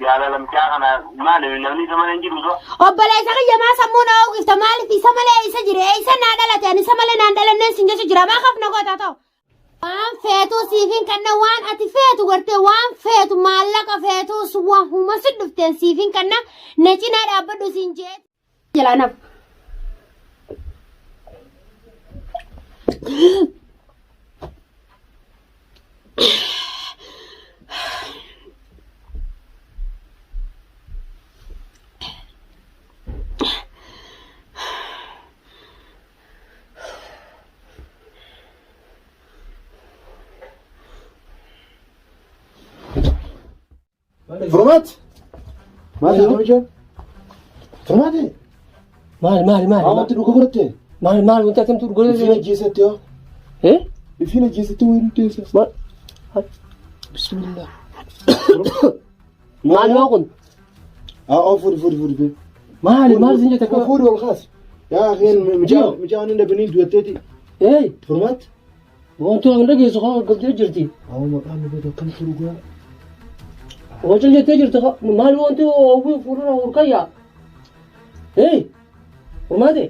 Jaalala mucaa kana maali namni isa malee hin jiru so. Obboleessa kiyya maa sammuu na hooqifta maaliif isa malee isa jire isa naa dhalate ani isa malee naan dhalanneen sin jechu jira maa kaf na goota ta'u. Waan feetu siifin kanna waan ati feetu gartee waan feetu maallaqa feetus wahuma si dhufteen siifin kanna na cinaa dhaabbadhu siin jee. Jalaa naaf. Furmaat! Maal jedhu hojii? Furmaati! Maali maali maali? Maamatti dhuga godhatte? Maali maali wanti atamtu Ifiin dhugaa? ajjeesatte yoo? Eh? Ifiin ajjeesatte wayii nutti Maal? Bismillah. Maali maa kun? Haa oo fuudhi fuudhi fuudhi. Maali maali sin jette akka? Fuudhi ol kaasi. Yaa akeen mucaan hin dhabiniin du'atteeti. Eh? Furmaat! Wanti waan dhageessu haa galtee jirti. Haa maqaan nu beeku akkam turu gaa. Wanti jettee jirti maali wanti hawwii fuuldura hurkayyaa? Eh? Furmaate?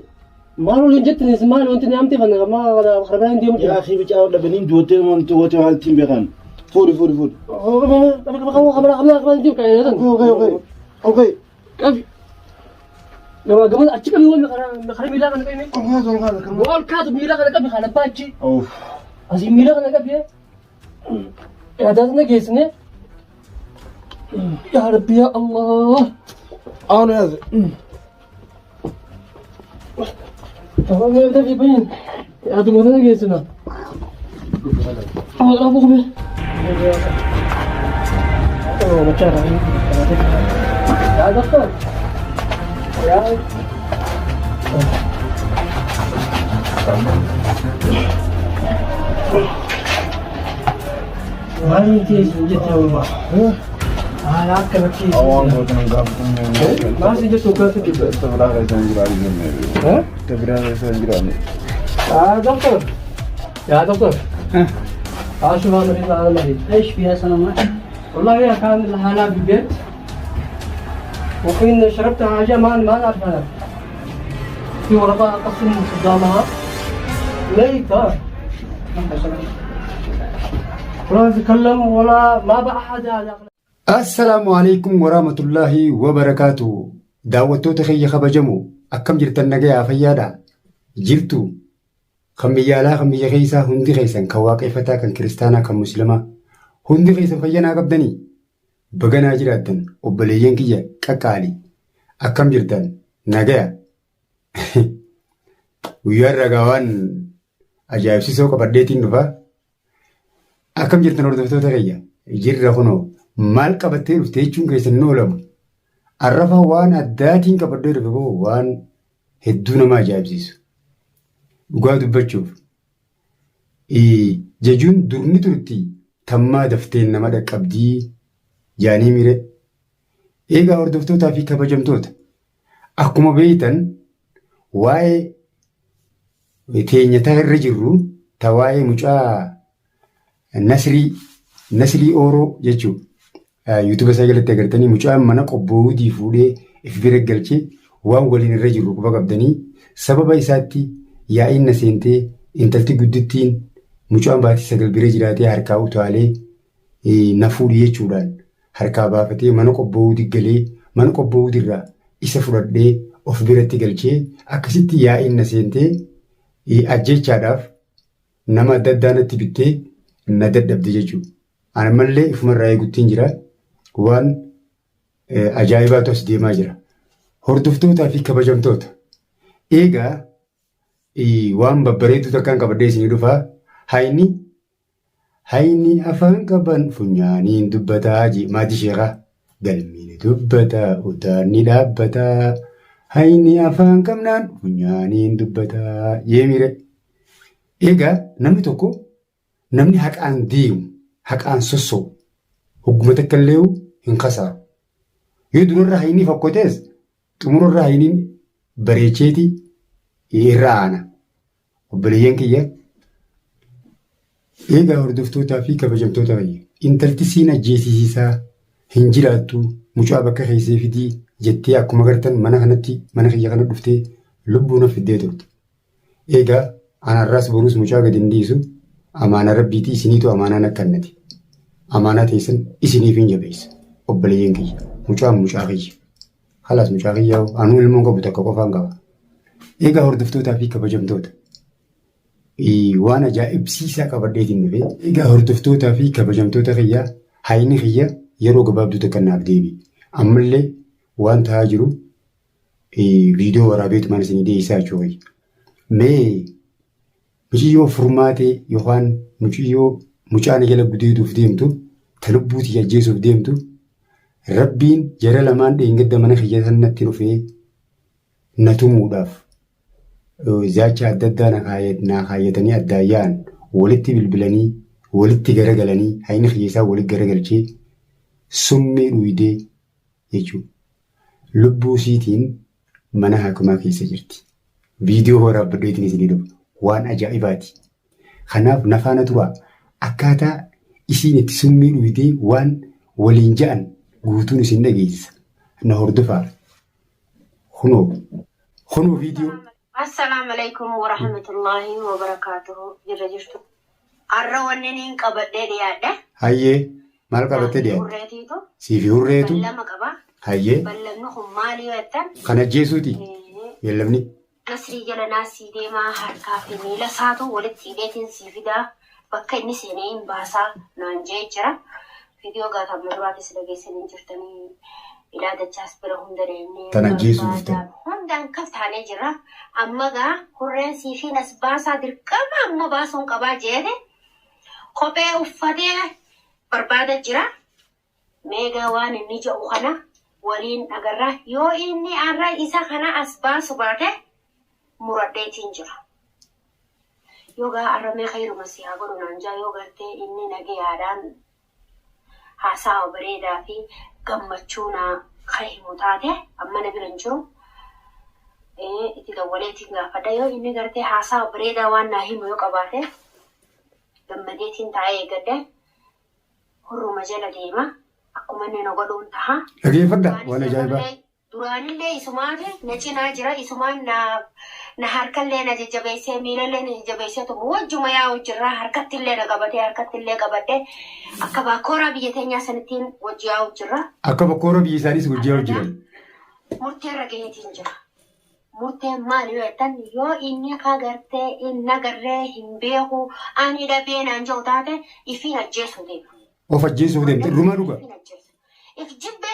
Maal waliin jettinis maali wanti ni amte kana amma kana biraa hin deemu Yaa jira. akii mucaan dhabiniin du'attee wanti wanti maal ittiin beekan. Fuudhi fuudhi fuudhi. Okay okay okay. Qabi. Gama gama achi qabi wal karaa miilaa kana qabi. Ol kaasi ol kaasi. Wal kaatu miila kana qabi kana baachi. Oof. Asii miila kana qabi. Yaadaa sana geessine. Yaa Rabbi yaa Allah. Aanu yaase. Tamam evde bir beyin. Yaaduma sana geessina. Allah bu be. Ya doktor. Ya. Maal nuti jette walba. Maal akka nuti Awwaan gootan gaafatamne. Maal si jettu gaafa Itti biraa keessa hin jiraanne. Itti biraa keessa hin jiraanne. يا دكتور يا دكتور تعال شوف هذا المريض هذا المريض ايش فيها سلامات؟ والله هي كان لحالها بالبيت وحين شربت حاجه ما نعرف انا في ورقه قسم قدامها ميتة ولا تتكلم ولا ما بقى احد هذا. Assalaamu alaikum warahmatullaahi wabarakaatu. Daawwattoota kiyya kabajamoo akkam jirtan nagayaa fayyaadha. Jirtu kan biyya alaa kan biyya keessaa hundi keessan kan waaqeffataa kan kiristaanaa kan musliimaa hundi keessan fayyanaa qabdanii baganaa jiraattan obboleeyyan kiyya qaqqaali akkam jirtan nagaya. Guyyaa irraa waan ajaa'ibsiisoo qabadheetiin dhufa. Akkam jirtan hordoftoota kiyya jirra kunoo maal qabattee dhufte jechuun keessan ni oolamu. Arrafa waan addaatiin qabadhee dhufe koo waan hedduu nama ajaa'ibsiisu. Dhugaa dubbachuuf jejuun durni turti tammaa dafteen nama dhaqqabdii jaanii mire. Eegaa hordoftootaa fi kabajamtoota akkuma beektan waa'ee teenya ta irra jirru ta waa'ee mucaa Nasrii Nasrii Ooroo jechuudha. Yuutuuba isaa jalatti agartanii mucaan mana qobboodii fuudhee if bira galchee waan waliin irra jiru quba qabdanii sababa isaatti yaa'iin na seentee intalti guddittiin mucaan baatii 9 bira jiraatee harkaa utaalee na fuudhi jechuudhaan harkaa baafatee mana qobboodii galee mana qobboodii irraa isa fudhadhee of biratti galchee akkasitti yaa'iin na seentee ajjechaadhaaf nama adda addaa natti bittee na dadhabde jechuudha. Ani ammallee ifumarraa eeguttiin jira. Waan ajaa'ibaatu as deemaa jira. Hordoftootaa fi kabajamtoota. Eegaa waan babbareedduu takkaan qabadhee isinii dhufaa. Hayni hayni afaan qaban funyaaniin dubbataa jee maatii sheekaa. Galmi ni dubbataa udaan ni dhaabbataa. Hayni afaan qabnaan funyaaniin dubbataa jee miire. Egaa namni tokko namni haqaan deemu haqaan sosso'u hogguma takka illee hin kasaaru. Yoo durarra hayni fokkotees xumurarra hayniin bareecheeti irra aana. Obboleeyyan kiyya eegaa hordoftootaa fi kabajamtoota kiyya intalti siin ajjeesisiisaa Hin jiraattu mucaa bakka keessee fidii jettee akkuma gartan mana kanatti mana kiyya kana dhuftee lubbuu na fiddee turte. Egaa anarraas boruus mucaa gadi hin dhiisu amaanaa rabbiitii isiniitu amaanaan akkannati. Amaanaa teessan isiniif hin jabeessa. Obboleeyyan kiyya mucaan mucaa kiyya. Halaas mucaa kiyyaa anuu ilmoon qabu takka qofaan qaba. Egaa hordoftootaa fi kabajamtoota. Waan ajaa'ibsiisaa qabadheetiin dhufee. Egaa hordoftootaa fi kabajamtoota kiyyaa hayni kiyya yeroo gabaabduu takka naaf deebi. Ammallee waan ta'aa jiru viidiyoo waraabeetumaan isinii dhiyeessaa jechuudha. Mee mucayyoo furmaatee yookaan mucayyoo mucaan jala gudeeduuf deemtu ta lubbuutii ajjeesuuf deemtu rabbiin jara lamaan dheengadda mana kiyya sanatti dhufee na tumuudhaaf zaacha adda addaa na kaayyatanii addaan yaa'an walitti bilbilanii walitti garagalanii hayni kiyya isaa walitti garagalchee summii dhuydee jechuudha. Lubbuu isiitiin mana hakimaa keessa jirti. Viidiyoo waraabbadheetiin isinii dhufa. Waan ajaa'ibaati. Kanaaf na faana turaa. Akkaataa isiin itti summii dhuydee waan waliin ja'an guutuun isin dhageessisa. Na hordofaa. Kunoo. Kunoo viidiyoo. Assalaamu alaikum warahmatullaahi wabarakaatuhu. Jirra jirtu. Har'a wanni niin qabadhee dhiyaadhe. Hayyee maal qabattee dhiyaatte? Hurreetiitu Siifi hurreetu. ballama qaba. Hayyee Ballamni kun maali yoo jettan? kan ajjeesuuti. Beellamni. Nasrii jala naasii deemaa harkaa fi miila isaatu walitti hidheetiin sii fidaa bakka inni seenee hin baasaa naan jee jira. Viidiyoo gaafa duraatis dhageessanii jirtanii ilaa dachaas bira hunda deemnee Tan ajjeesuu dhuftan. Hundaan kaf taanee jira. Amma gaa hurreen sii fi nas baasaa dirqama amma baasuun qabaa jeete kophee uffatee barbaada jira. Meegaa waan inni jedhu kana waliin agarra. Yoo inni har'a isa kana as baasu baate muradheetiin jira. Yoo gaa har'a mee kayruma si haa godhu naan jaa yoo gartee inni nagayaadhaan haasawa bareedaa fi gammachuu naa kan himu taate amma na bira hin jiru. Itti dawwaleetiin gaafadha. Yoo inni gartee haasawa bareedaa waan naa himu yoo qabaate gammadeetiin taa'ee eeggadhe hurruma jala deema. Akkuma inni na godhuun taha. Dhageeffadha waan ajaa'ibaa. Duraanillee isumaati na cinaa jira isumaan na harkallee na jajjabeessee miilallee na jajjabeessee tumu wajjuma yaa'u jirra harkattillee na qabatee harkattillee qabadhee akka bakkooraa biyya teenyaa sanittiin wajji yaa'u jirra. Akka bakkoora biyya isaaniis wajji yaa'u jiran. Murtee irra gaheetiin jira. Murteen maali yoo jettan yoo inni akka gartee inni agarree hin beeku ani dhabee naan jedhu taate ifiin ajjeesuu deema. Of ajjeesuuf deemte. Dhumaa dhuga. Ifiin ajjeesu. If jibbe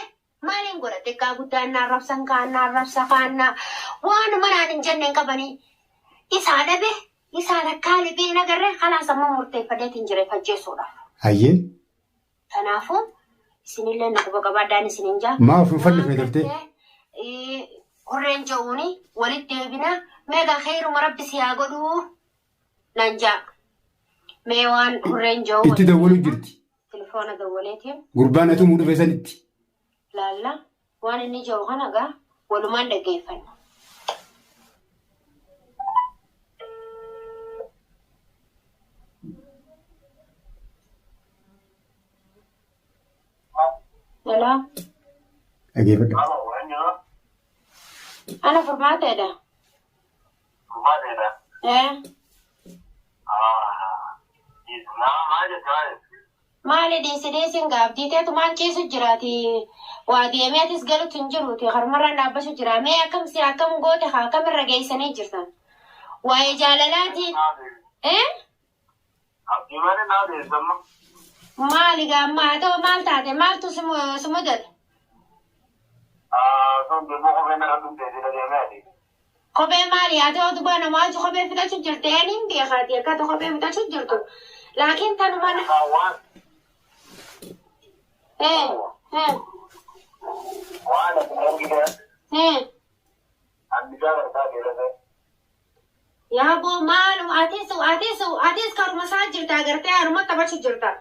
maaliin godha xiqqaa guddaa na arrabsan kaan na arrabsa kaan na waanuma naan hin jenne hin qabanii. Isaa dhabe isaa takkaa libee hin agarree kalaas ammoo murteeffadheetiin jira if ajjeesuudhaaf. Hayyee Kanaafuu isinillee na quba qabaadhaan isinin jaa. maa of hin fannifne daftee? Hurreen je'uuni walitti deebina meegaa xeeruma rabbi si haa godhuu nan jaa. Mee waan hurreen je'u Itti dawwaluu jirti. Telefoona dawwaleetiin Gurbaan atumuu dhufe sanitti. laalla waan inni je'u kana gaa walumaan dhaggeeffanna. Hello, Dhageeffadha. ana furmaateedha. Maali dhiisi dhiisiin gaabdiiteetu maal ciisu jiraati. Waa deemeetis galuutu hin jiruuti. Harmarraan dhaabbachuu jira. Mee akkam si akkam goote haa akkamirra geessanii jirtan. Waa'ee jaalalaati. Eh? Maali gaamma haa ta'u maal taate maaltu si mudate? Kophee maali haa ta'u duba namaa wajji kophee fixachuu jirte eenyuun beekaati akkata kophee fixachuu jirtu. Laakiin tanuma na. Eh eh eh. Yaaboo maalum atis atis atis karuma isaa jirta agartee haruma taphachuu jirta.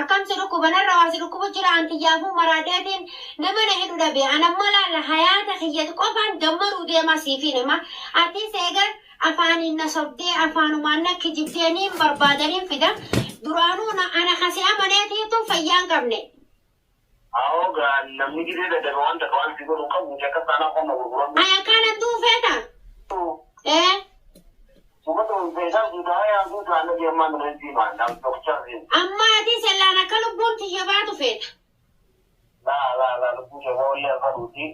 Akkam si dhukkuba narra waa si dhukkubu jira antiyyaafuu maraadheetiin nama na hidhu dhabe anammoo laalla hayaata kiyyatu qofaan dammaruu deemaa siifiin hima atis eegan Afaaniin na sobdee afaanumaan na kijibdee niin barbaadaniin fida. Duraanuu na ana kasee amaneetiitu fayyaa hin qabne. Awoo gaa namni gisee dadhabe waan takka waan si godhu qabu akka saanaa qonna gurguramu. Ay akkanan duufeeta. Ee Uummata feesaa guutaa yaa guutaa na deemaa na deemaa nam tokkichaa fi. Amma ati sellaan akka lubbuun tiyya baatu feeta. Laa laa laa lubbuu kee wallee afaruuti.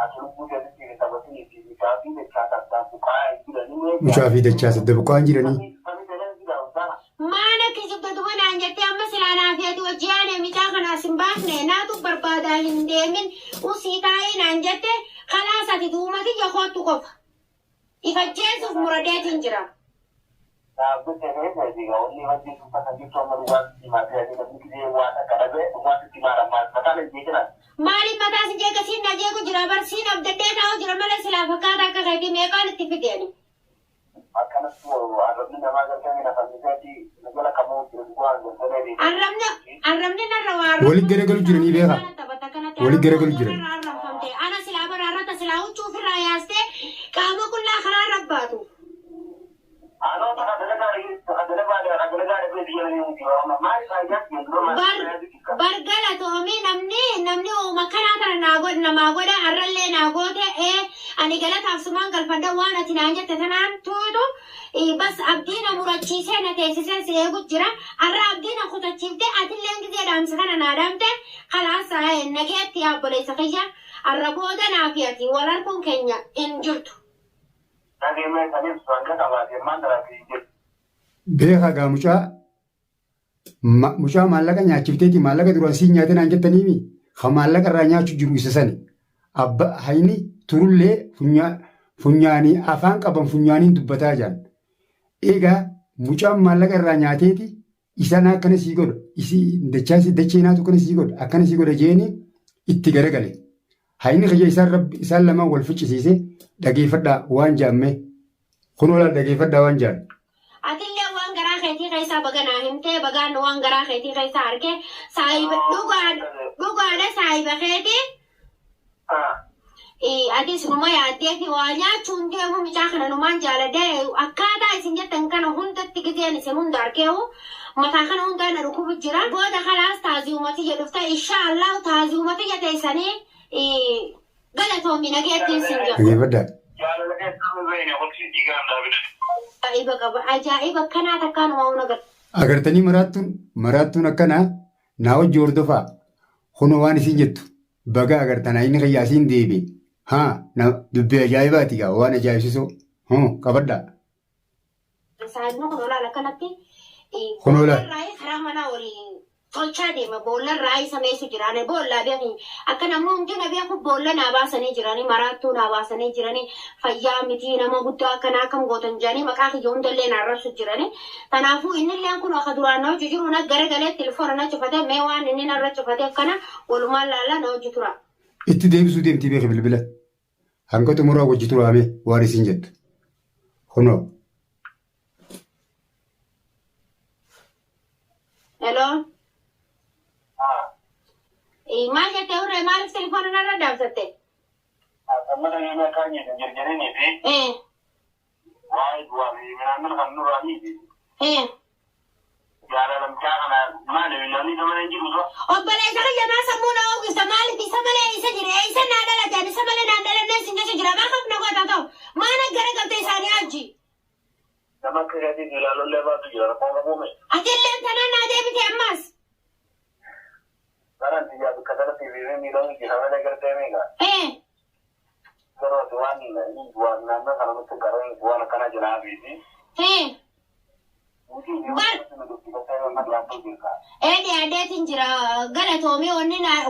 Ati lubbuu keetitti hin taphatin fi mucaa fi dachaa saddaa buqaa jiranii. Mucaa fi dachaa sadda buqaan jiranii. Maana kijibda duba naan jettee amma silaa naa feeti hojii aanee micaa kanaas hin baafne naatu barbaadaa hin deemin usii taa'ii naan jette kalaas ati duumati yakoottu qofa. Ifajjeesuuf muradeetiin jira. Maaliif mataa si jeeqa siin na jeequ jira bar siin abdaddee taa'u jira malee silaa fakkaata akka keetii meeqaan itti fideeni. Arrabni arrabni narra waa arrabni. Walitti garagalu jiranii beekaa? Walitti garagalu jiran. Ana silaa bara arrata silaa huccuu ofirraa yaastee qaama qullaa karaa irra baatu. Bar galatoomii namni namni uuma kanaa tana naa godhe namaa godha arrallee naa goote ee ani galataaf sumaan galfadha waan ati naan jette tanaan tuutu bas abdii na murachiisee na teessisee si eegu jira arra abdii na kutachiifte atillee gisee dhaamsa kana naa dhaamte kalaas nageetti obboleessa kiyya arra booda naa fi ati wal arguun keenya hin jirtu. Beekaa gaa mucaa mucaa maallaqa nyaachifteeti maallaqa duraan siin nyaate naan jettaniimi kan maallaqa irraa nyaachuu jiru isa sani. Abba hayni turullee funyaanii afaan qaban funyaaniin dubbataa jiran. Egaa mucaan maallaqa irraa nyaateeti isaan akkana sii godha isii dachaasi dachee naatu akkana sii godha akkana sii godha jeeni itti garagale. Hayni kiyya isaan rabbi isaan lamaan wal ficcisiise dhageeffadhaa waan jaamme kun olaa dhageeffadhaa waan jaan. Atillee waan garaa keetii keessaa baganaa himtee bagaan waan garaa keetii keessaa argee saayiba dhugaadha saayiba keetii. Atis numa yaaddee fi waa nyaachuun deemu mucaa kana numaan jaaladhee akkaataa isin jettan kana hundatti gizeen isin hunda argeehu mataa kana hundaa na dhukkubu jira. Booda kalaas taazii uummatiyya dhufte inshaallah taazii uummatiyya teessanii galatoomi nageettiin sin jedhu. Dhageeffadhaa. Ajaa'iba qaba ajaa'iba akkanaa takkaan waa hunda gara. Agartanii maraattuun maraattuun akkanaa naa wajji hordofaa kunoo waan isin jettu baga agartan inni kiyyaa isiin deebi'e haa na dubbii ajaa'ibaati gaa waan ajaa'ibsiisoo hoo qabadhaa. Saayibni kun olaal akkanatti Kun olaal. Boollarraa karaa manaa olii tolchaa deema boollarraa isa meessu jiraane boollaa beeku akka namni hundi na beeku boolla naa baasanii jiranii maraattuu naa baasanii jiranii fayyaa mitii nama guddaa akkanaa akkam gootan jiranii maqaa kiyya hundallee naa rabsu jiranii kanaafuu innilleen kun akka duraan na hojii jiru na garagalee telefoona na cufatee mee waan inni narra cufatee akkana walumaan laallaa na hojii tura. Itti deebisuu deemtii beeki bilbila. Hanga xumuraa wajji turaame waan isin jettu. Kunoo. Hello. Maal jettee hurree maaliif telefoona narra dhaabsatte? Obboleessa kiyya maa sammuu na oogista maaliif isa malee isa jira isa naa dhalate ani isa malee naan dhalannee sin jecha jira maa kaf na goota ta'u maana gara galte isaanii achi. Ati illee tanaan naa deebite ammas. Ee dhiyaadeetiin jira galatoomii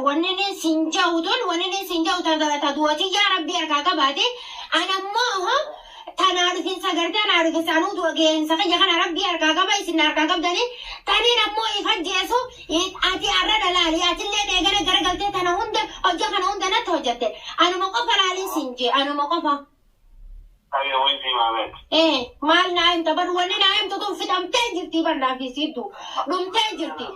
wanni ni sin jahu tun wanni ni sin jahu ta du'atii yaa rabbii harkaa qabaate anammoo tanaa dhufinsa gartee anaa dhufinsa anuu du'a geensa kiyya kana rabbii harkaa qaba isin harkaa qabdanii taniin ammoo ifa jeesu ati arra dhalaali atillee eegana garagaltee tana hunda hojja kana hunda natti hojjatte anuma qofa laaliin sin jee anuma qofa. Maal naa himta bar wanni naa himtu tun fixamtee jirti bar naa fi siittu dhumtee jirti.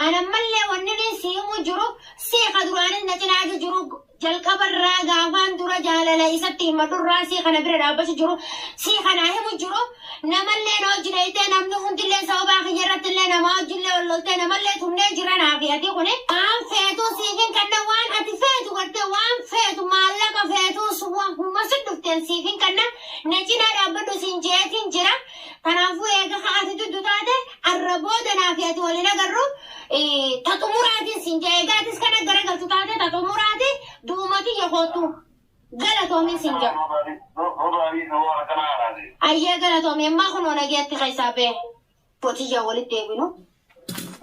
An ammallee wanninin si himu jiru sii ka duraanis na cinaa jiru jalqabarraa gaafaan dura jaalala isatti himadhurraa sii kana bira dhaabbachu jiru sii kanaa himu jiru namallee na hojii dheeytee namni hundillee sababaa kiyya irrattillee namaa hojillee ol loltee namallee tumnee jira naafi ati kuni waan feetuu siifin kanna waan ati feetu gartee waan feetu maallaqa feetuus waan si dhufteen siifin kanna na cinaa dhaabbadhu siin jeetiin jira. Kanaafuu eega ka ati duddu taate arra booda naa fi ati wal hin agarru ta xumuraatiin siin jee eega atis kana garagaltu taate ta xumuraati du'uma tiyya koottu galatoomin siin jedha. Ayyee galatoomi ammaa kunoo nageetti keessaa bee botiyya walitti deebinu.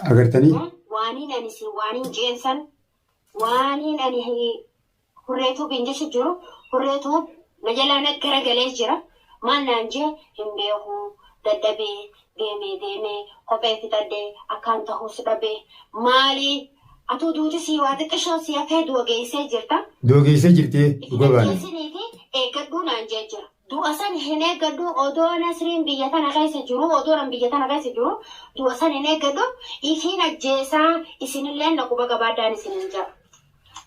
Agartanii? Waaniin ani siin waaniin jeen san waaniin ani Hurree Tube hin jechu jiru Hurree Tube na jalaa na garagalee jira maal naan jee hin beeku dadhabee deemee deemee kophee fixadhee akkaan tahuus dhabee maali atuu duuti sii waa xiqqishoo sii hafee du'a geessee jirta Du'a geessee jirti isin dhuga baana. ajjeesiniiti eeggadhuu naan jee jira du'a san hin eeggadhu odoo Nasriin biyya tana keessa jiru odoo nan biyya tana keessa jiru du'a san hin eeggadhu ifiin ajjeesaa isinilleen na quba qabaadhaan isinin jira.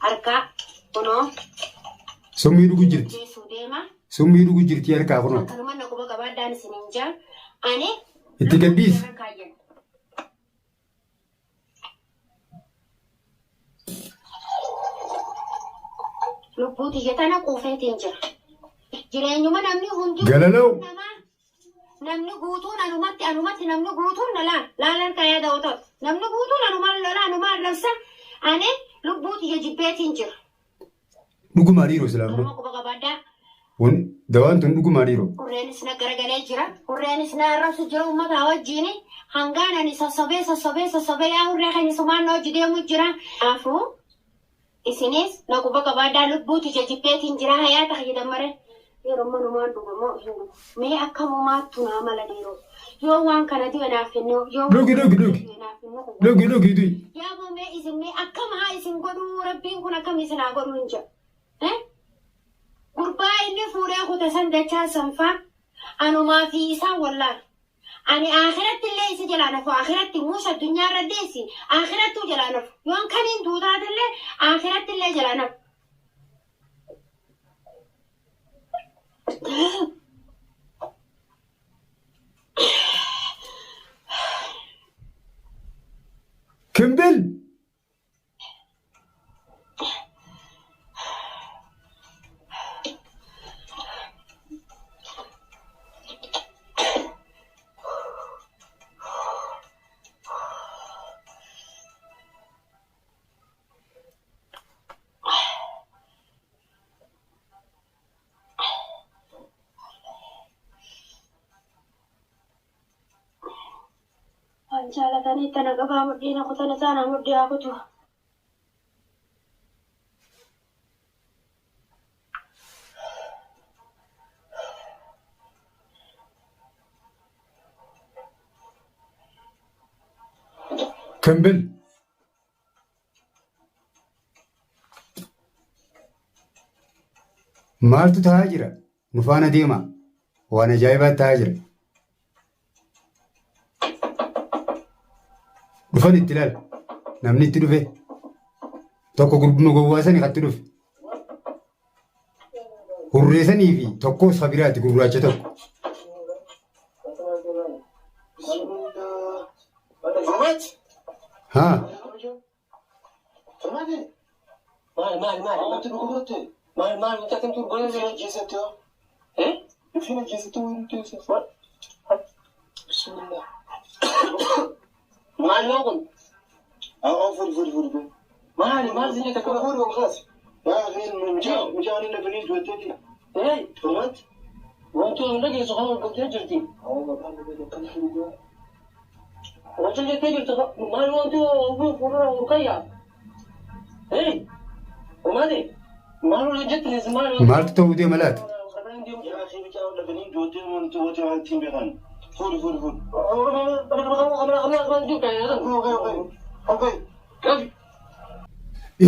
Harkaa kunoo. Summii dhugu jirti. Ajjeesuu deema. Summii dhugu jirti harkaa kunoo. Akkanuma na quba qabaadhaan isinin jaa. Ani. Itti gadhiisi. Lubbuu tiyya tana quufeetiin jira. Jireenyuma namni hundi. Galalaw. Namaa Namni guutuun anumatti anumatti namni guutuun na laala laala harkaa yaada otoo namni guutuun anumaan lola anumaan rabsa ani lubbuu tiyya jibbeetiin jira. Dhugumaa dhiiroo silaa Kanuma kun. quba qabaadhaa. Kun dawaan tun dhugumaa dhiiroo. Hurreenis na garagalee jira. Hurreenis na arrabsu jira uummata wajjin. Hangaan ani sossobee sossobee sossobee yaa hurree keenya sumaan na hojii deemu jira. Kanaafuu Isinis na quba qabaadhaa lubbuu tiyya jibbeetiin jiraa hayaata kiyya dammare yeroo manumaan dhuga moo hin dhugu mee akkamumaattu naa mala dhiiroo yoo waan kana du'e naaf hin yoo Dhugi dhugi dhugi. du'e naaf hin nuqu Dhugi dhugi dhugi. yaa boo mee isin mee akkam haa isin godhuu rabbiin kun akkam isin haa godhuu hin jedhu eh gurbaa inni fuudhee kute san dachaa sanfaa anumaa fi isaan wallaala Ani aakhiratti illee isa jalaa hin hafu aakhiratti muus addunyaa irra dhiisi aakhirattuu jalaa hin hafu yoon kaniin du'u taate illee aakhiratti illee jalaa hin hafu. Kimbil. Waan jaalatanii itti na qabaa mudhii na kutan isaan haa mudhii haa kutu. Kimbil. Maaltu ta'aa jira? Nu faana deemaa. Waan ajaa'ibaa ta'aa jira. Dhufan itti ilaali. Namni itti dhufe. Tokko gurbuma gowwaa sani katti dhufe. Hurree sanii fi tokkos ka biraati gurraacha tokko. Haa. Maal maal maal maal maal wanti akkamtu godhe Eh? Maal yoo kun? Maali maal si jette kun? Eh? Wanti hin dhageessu kan galtee jirti. Wanti jettee jirtu maal wanti fuuldura urkayyaa? Eh? Maali? Maal waliin jettinis maal? Maaltu ta'uu deema laata?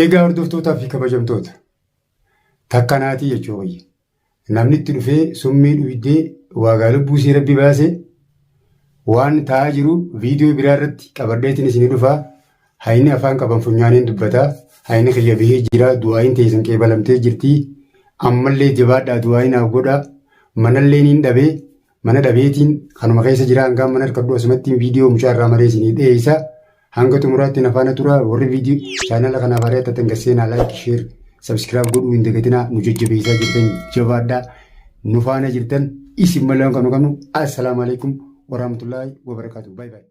Eegaa hordoftootaa fi kabajamtoota takka naatii jechuu kiyya. Namni itti dhufee summii dhuydee waagaa lubbuu isii rabbi baase waan ta'aa jiru viidiyoo biraa irratti qabadheetiin isinii dhufaa. Hayni afaan qaban funyaaniin dubbata. Hayni kiyya bahee jira. Du'aayin teessan qeebalamtee jirti. Ammallee jabaadhaa du'aayin naaf godhaa. Manallee niin dhabee mana dhabeetiin kanuma keessa jira hangaan mana harkadhu asumattiin viidiyoo mucaa irraa maree isinii dhiyeessa. Hanga xumuraatti na faana tura warri viidiyoo chaanala kanaaf haaraa taatan gasseenaa like share subscribe godhuu hin dagatinaa nu jajjabeessaa jirtan jabaadhaa nu faana jirtan isin malee kan nu qabnu assalaamu alaikum warahmatullaahi wabarakaatu bye bye.